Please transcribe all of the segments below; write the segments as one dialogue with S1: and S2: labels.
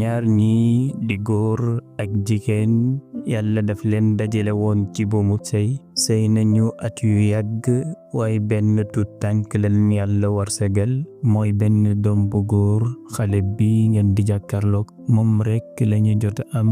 S1: ñaar ñi di góor ak jigéen yàlla daf leen dajale woon ci buumu sëy nañu at yu yàgg waaye benn tuut tànk leen yàlla warsagal mooy benn doom bu góor. xale bi ngeen di jàkkaarloog moom rekk lañu jot am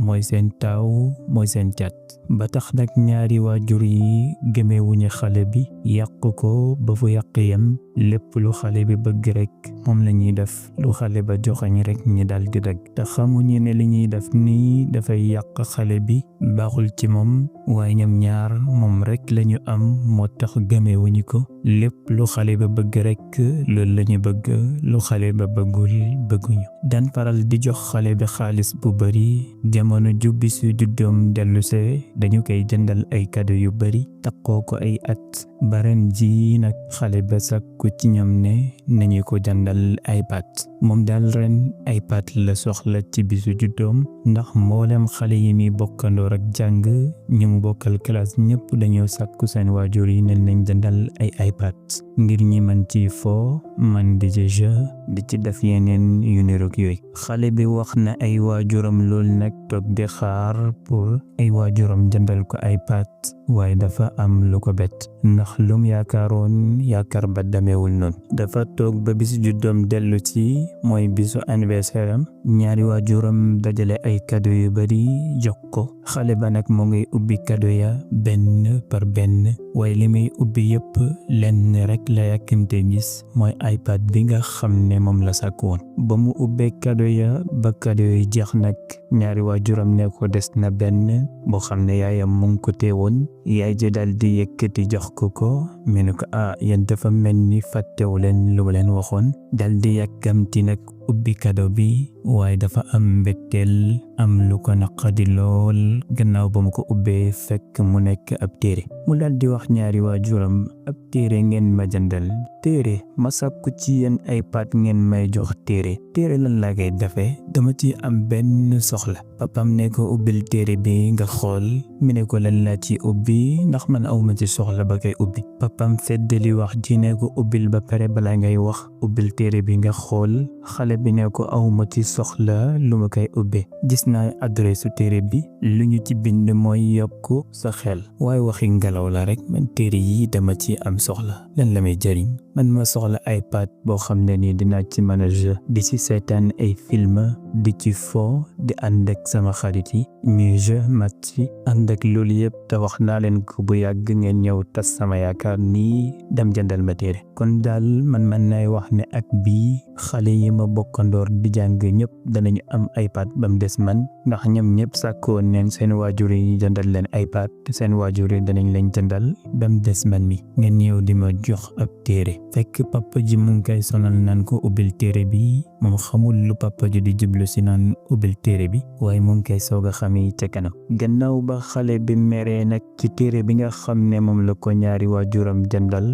S1: mooy seen taaw mooy seen cat ba tax nag ñaari waajur yi gëmewuñu xale bi yàq ko ba fu yàq yam lépp lu xale bi bëgg rekk moom lañuy def lu xale ba joxañ rekk ñi dal di dëgg te xamuñu ne li ñuy def nii dafay yàq xale bi baaxul ci moom waaye ñoom ñaar moom rekk lañu am moo tax gëmewuñu ko lépp lu xale ba bëgg rekk loolu lañu bëgg lu xale ba bëggul bëgguñu. daan faral di jox xale bi xaalis bu bari jamono ju bisu juddoom dellusee dañu koy jëndal ay cadeau yu bari takkoo ko ay at baren ji nag xale ba sàkku ci ñoom ne nañu ko jëndal iPad moom daal ren iPad la soxla ci bisu juddoom ndax mboolem xale yi mi bokkandoor ak jàng ñu mu bokkal classe ñëpp dañoo sàkku seen waajur yi ne nañ jëndal ay iPad ngir ñi mën ci foo man di ci jeu di ci def yeneen yu niroog yooyu. xale bi wax na ay waajuram lool nag toog di xaar pour ay waajuram jëndal ko iPad waaye dafa am lu ko bett ndax lum yaakaaroon yaakaar ba demeewul noonu. dafa toog ba bisu juddoom dellu ci mooy bisu anniversaire am ñaari waajuram dajale ay cadeau yu bari jox ko xale ba nag moo ngi ubbi cadeau ya benn par benn waaye li muy ubbi yëpp lenn rek la yàkkamte gis mooy iPad bi nga xam ne moom la sàkk woon. ba mu ubbee cadeau ya ba cadeau yi jeex nag ñaari waajuram ne ko des na benn boo xam ne yaayam mu ngi ko teewoon yaay ji daal di yëkkati jox ko mu ne ko yéen dafa mel ni fàttewu leen lu ma leen waxoon daal di yàkkamti nag ubbi cadeau bi waaye dafa am mbetteel am lu ko naqadi lool gannaaw ba mu ko ubbee fekk mu nekk ab téere mu daal di wax ñaari waajuram ab téere ngeen ma jëndal téere ma sàkku ci yéen iPad ngeen may jox téere lan laa koy defee dama ci am benn soxla. papam ne ko ubbil téere bi nga xool mu ne ko lan laa ci ubbi ndax man awma ci soxla ba koy ubbi. papam feddali wax ji ne ko ubbil ba pare balaa ngay wax ubbil téere bi nga xool. xale bi ne ko awma ci soxla lu ma koy ubbee gis naa adresse téere bi lu ñu ci bind mooy yokk sa xel waaye waxi ngelaw la rek man téere yi dama ci am soxla lan la may jëriñ man ma soxla iPad boo xam ne nii dinaa ci mën a jeu di ci seetaan ay film di ci fo di ànd ak sama xarit yi ñuy jeu mat ci ànd ak loolu yëpp te wax naa leen ko bu yàgg ngeen ñëw tas sama yaakaar nii dem jëndal ma téere kon daal man nay wax ne ak bii xale yi ma bokkandoor di jàng ñëpp danañu am iPad ba mu des man ndax ñoom ñëpp sàkkoon neen seen waajur yi jëndal leen iPad te seen waajur yi danañ leen jëndal ba mu des man mi ngeen ñëw di ma jox ab téere fekk papa ji mu ngi koy sonal naan ko ubbil téere bi moom xamul lu papa ji di jublu si naan ubbil téere bi waaye mu ngi koy soog a xami ca kanam gannaaw ba xale bi meree nag ci téere bi nga xam ne moom la ko ñaari waajuram jëndal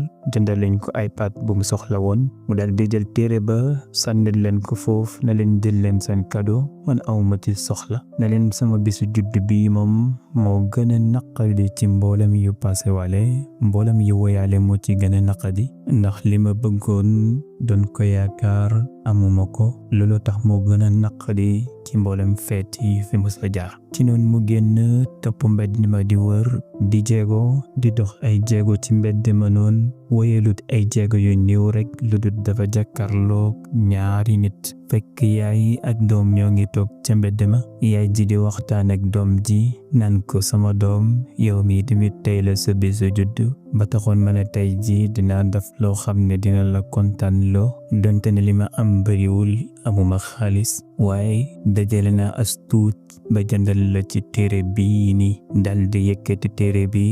S1: lañ ko iPad bu mu soxla woon mu dal di jël téere ba sànni leen ko foofu na leen jël leen seen cadeau man awma ci soxla na leen sama bisu judd bi moom moo gën a naqadi ci mboolem yu passé wale mboolem yu woyaale moo ci gën a naqadi ndax li ma bëggoon doon ko yaakaar amuma ko loolu tax moo gën a naqadi ci mboolem feet yi fi mos a jaar ci noonu mu génn topp mbedd ma di wër di jéego di dox ay jéego ci mbedd ma noonu woyelut ay jéego yu néew rek lu dul dafa jàkkaarloog ñaari nit fekk yaay ak doom ñoo ngi toog ca mbedd ma yaay ji di waxtaan ak doom ji naan ko sama doom yow mi tamit tey la sa bisu juddu ba taxoon ma ne tey ji dinaa def loo xam ne dina la kontaan loo donte ne li ma am bariwul amuma xaalis waaye dajale naa as tuut ba jëndal la ci téere bi ni dal di yëkkati téere bi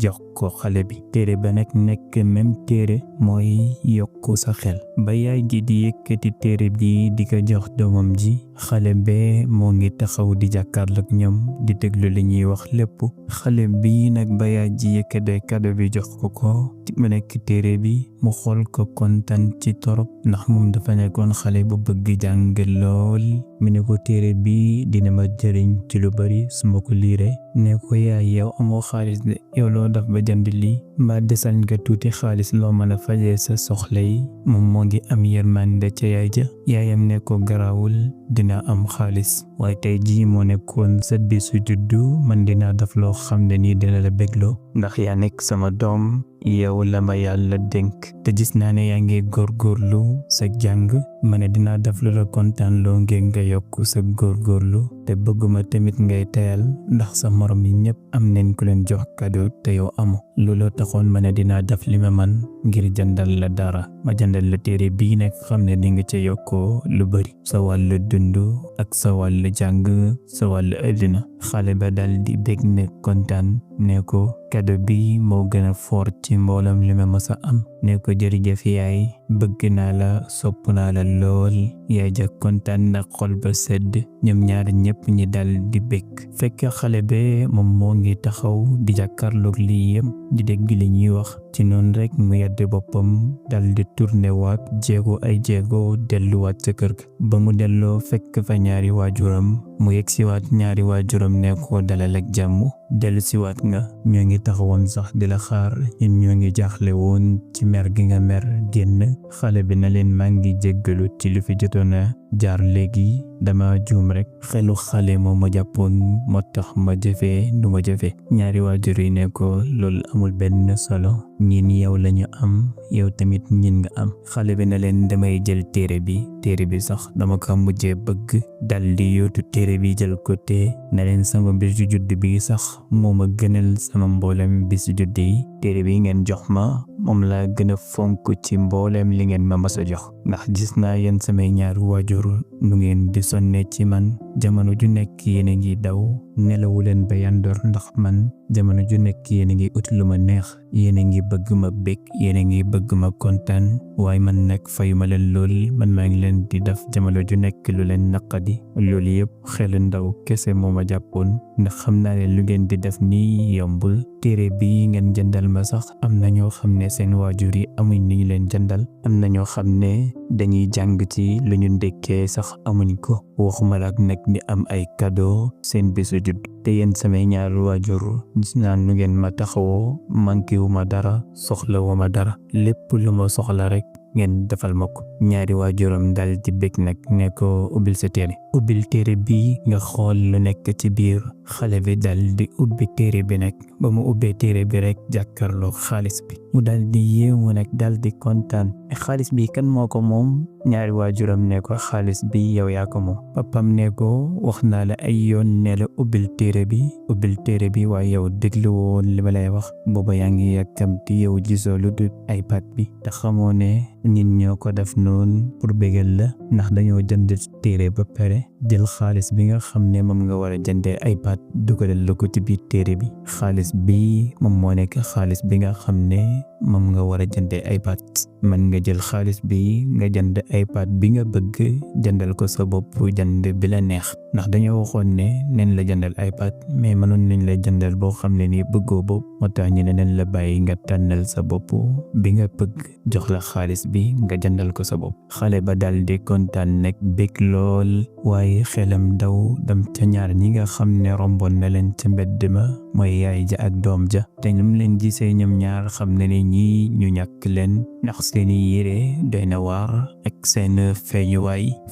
S1: jox ko xale bi téere ba nag nekk même téere mooy yokku sa xel ba yaay ji di yëkkati téere bi di ko jox doomam ji xale bee moo ngi taxaw di jàkkaarloog ñoom di déglu li ñuy wax lépp xale bi nag ba yaay ji yëkkatee cadeau bi jox ko mu nekk téere bi mu xool ko kontaan ci torop ndax moom dafa nekkoon xale bu bëgg jàng lool mu ne ko téere bi dina ma jëriñ ci lu bari su ma ko liiree ne ko yaay yow amoo xaalis de yow loo def ba jënd lii mbaa desal nga tuuti xaalis loo mën a fajee sa soxla yi moom moo ngi am yërmande ca yaay ja yaayam ne ko garaawul dina dina am xaalis waaye tey jii moo nekkoon sa bisu juddu man dinaa def loo xam ne nii dina la bégloo ndax yaa nekk sama doom yow la ma yàlla dénk te gis naa ne yaa ngi góorgóorlu sa jàng ma ne dinaa def lu la kontaan loo ngir nga yokk sa góorgóorlu te bëgguma tamit ngay teyal ndax sa morom yi ñëpp am nañ ku leen jox cadeau te yow amu looloo taxoon ma ne dinaa def li ma man ngir jëndal la dara ma jëndal la téere bii nekk xam ne di nga ca yokkoo lu bari sa wàllu dund ak sa wàllu jàng sa wàllu àddina xale ba dal di bég ne kontaan ne ko cadeau bi moo gën a fort ci mboolam li ma mës a am ne ko jërëjëf yaay bëgg naa la sopp naa la lool yaay ja kontaan na xol ba sedd ñoom ñaar ñëpp ñi dal di bég fekk xale be moom moo ngi taxaw di jàkkaarloog lii yëpp di dégg li ñuy wax ci noonu rek mu yedd boppam dal di tourné waat jéego ay jéego delluwaat ca kër ga ba mu delloo fekk fa ñaari waajuram mu yegg siwaat ñaari waajuram ne ko dalal ak jàmm dellu siwaat nga ñoo ngi taxawoon sax di la xaar ñun ñoo ngi jaaxle woon ci mer gi nga mer génn xale bi na leen maa ngi jéggalu ci lu fi jotoon a jaar léegi dama juum rek xelu xale moo ma jàppoon moo tax ma jëfee nu ma jëfee ñaari waajur yi ne ko loolu amul benn solo ñin yow lañu am yow tamit ñin nga am xale bi na leen damay jël téere bi sax dama ko mujjee bëgg dal di yootu téere bi jël ko te na leen sama bisu judd bi sax moo ma gënal sama mboolem bisu judd yi téere bi ngeen jox ma moom laa gën a fonk ci mbooleem li ngeen ma mas a jox ndax gis naa yéen samay ñaari waajur nu ngeen di sonne ci man jamono ju nekk yéen a ngi daw nelawu leen ba yandoor ndax man jamono ju nekk yéen a ngi ut lu ma neex yéen a ngi bëgg ma bég yéen a ngi bëgg ma kontaan waaye man nag fayuma leen lool man maa ngi leen di def jamono ju nekk lu leen naqadi loolu yëpp xelu ndaw kese moo ma jàppoon ndax xam naa ne lu ngeen di def nii yombul téere bi ngeen jëndal ma sax am na ñoo xam ne seen waajur yi amuñ ni ñu leen jëndal am na ñoo xam ne dañuy jàng ci lu ñu ndekkee sax amuñ ko waxuma la nag di am ay cadeau seen bésu judd te yéen samay ñaari waajur gis naa nu ngeen ma taxawoo manqué wu ma dara soxla wu ma dara lépp lu ma soxla rek ngeen defal ma ko ñaari waajuram dal di bég nag ne ko ubbil sa téere ubbil téere bi nga xool lu nekk ci biir xale bi dal di ubbi téere bi nag ba mu ubbee téere bi rek jàkkaarloo xaalis bi mu dal di yéemu nag dal di kontaan xaalis bi kan moo ko moom ñaari waajuram ne ko xaalis bi yow yaa ko moom papam ne ko wax naa la ay yoon ne la ubbil téere bi waaye yow déglu woon li ma lay wax booba yaa ngi yàkkamti yow gisoo lu dul iPad bi te xamoo ne nit ñoo ko def noonu pour bégal la ndax dañoo jënd téere ba pare jël xaalis bi nga xam ne moom nga war a jëndee iPad dugalal la ko ci biir téere bi xaalis bi moom moo nekk xaalis bi nga xam ne moom nga war a jëndee iPad man nga jël xaalis bi nga jënd iPad bi nga bëgg jëndal ko sa bopp jënd bi la neex ndax dañoo waxoon ne neen la jëndal iPad mais mënoon nañ la jëndal boo xam ne nii bëggoo bopp moo tax ñu ne neen la bàyyi nga tànnal sa bopp bi nga bëgg jox la xaalis bi nga jëndal ko sa bopp xale ba dal di kontaan nag bég lool waaye xelam daw dem ca ñaar ñi nga xam ne romboon na leen ca mbedd ma mooy yaay ja ak doom ja te ñum leen gisee ñoom ñaar xam ne ne ñii ñu ñàkk leen ndax seeni yére doy na waar ak seen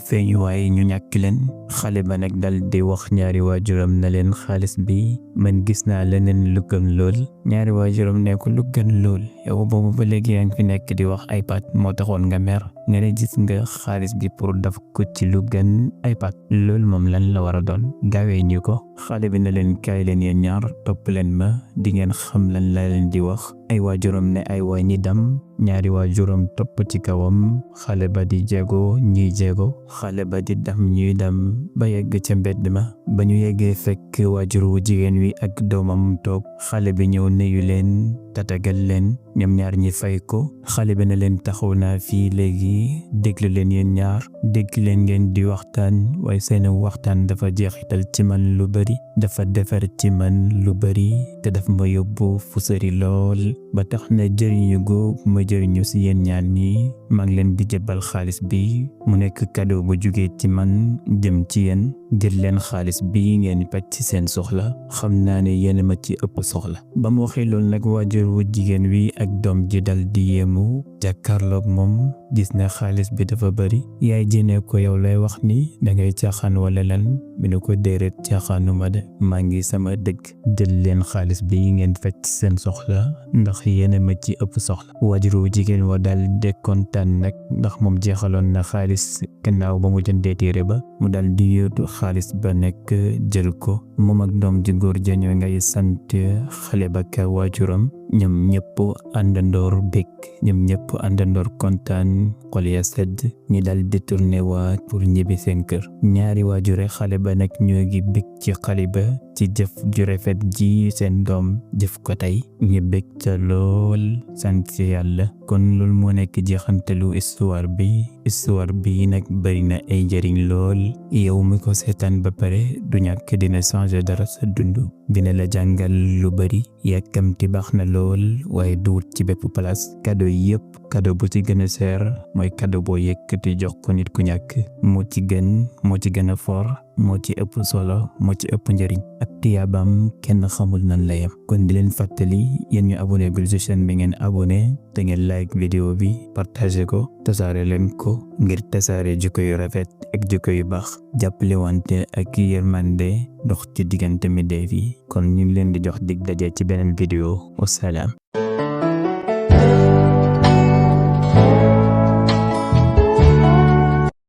S1: feeñuwaay ñu ñàkk leen xale ba nag dal di wax ñaari waajuram na leen xaalis bi man gis naa leneen lu gën lool ñaari waajuram ne ko lu gën lool yow boobu ba léegi yaa ngi fi nekk di wax iPad moo taxoon nga mer nga ne gis nga xaalis bi pour daf ko ci lu gën iPad loolu moom lan la war a doon gaawee ñu ko xale bi na leen kaay leen yéen ñaar topp leen ma di ngeen xam lan la leen di wax ay waajuram ne ay waa ñi dem ñaari waajuram topp ci kawam xale ba di jéego ñuy jéego xale ba di dem ñuy dem ba yegg ca mbedd ma ba ñu yeggee fekk waajur wu jigéen wi ak doomam toog xale bi ñëw nuyu leen tatagal leen ñoom ñaar ñi fay ko xale bi na leen taxaw naa fii léegi déglu leen yéen ñaar dégg leen ngeen di waxtaan waaye seen waxtaan dafa jeexital ci man lu bari dafa defar ci man lu bari te daf ma yóbbu fu sori lool ba tax na jëriñu góog ma jëriñu si yéen ñaar ñi maa ngi leen di jëbal xaalis bi mu nekk cadeau bu jugee ci man jëm ci yéen jël leen xaalis bi ngeen pàcc ci seen soxla xam naa ne yéen ma ci ëpp soxla. ba mu waxee loolu nag waajur wu jigéen wi ak doom ji dal di yéemu jàkkaarloog moom gis na xaalis bi dafa bari. yaay ji ne ko yow lay wax ni dangay caaxaan wala lan mi ne ko déedéet caaxaanuma de maa ngi sama dëgg. jël leen xaalis bi ngeen pàcc ci seen soxla ndax yéen ma ci ëpp soxla. waajur wu jigéen wa dal de kontaan nag ndax moom jeexaloon na xaalis gannaaw ba mu jëndee téere ba mu dal di yóotu xaalis ba nekk jël ko moom ak doom ji góor ja ñoo ngay sant xale ba ka waajuram. ñoom ñëpp àndandoor bég ñoom ñëpp àndandoor kontaan xol ya sedd ñi dal di tourné waat pour ñibbi seen kër. ñaari waajure xale ba nag ñoo ngi bég ci xale ba ci jëf ju rafet ji seen doom jëf ko tey ñu bég ca lool sant yàlla. kon loolu moo nekk jeexantalu histoire bi nag bari na ay njëriñ lool. yow mi ko seetaan ba pare du ñàkk dina changer dara sa dund dina la jàngal lu bari. yàkkamti baax na lool waaye duwut ci bépp place. cadeau yëpp cadeau bu ci gën a seer mooy cadeau boo yëkkati jox ko nit ku ñàkk moo ci gën a fort moo ci ëpp solo moo ci ëpp njëriñ ak tiyaabam kenn xamul nan la yem. kon di leen fàttali yéen ñu abonné gul ci chaîne bi ngeen abonné te ngeen like vidéo bi partagé ko tasaare leen ko ngir tasaare jikko yu rafet ak jikko yu baax jàppale wante ak yërmande dox ci diggante mi dee fi. kon ñu ngi leen di jox dig daje ci beneen vidéo. Wasalaam.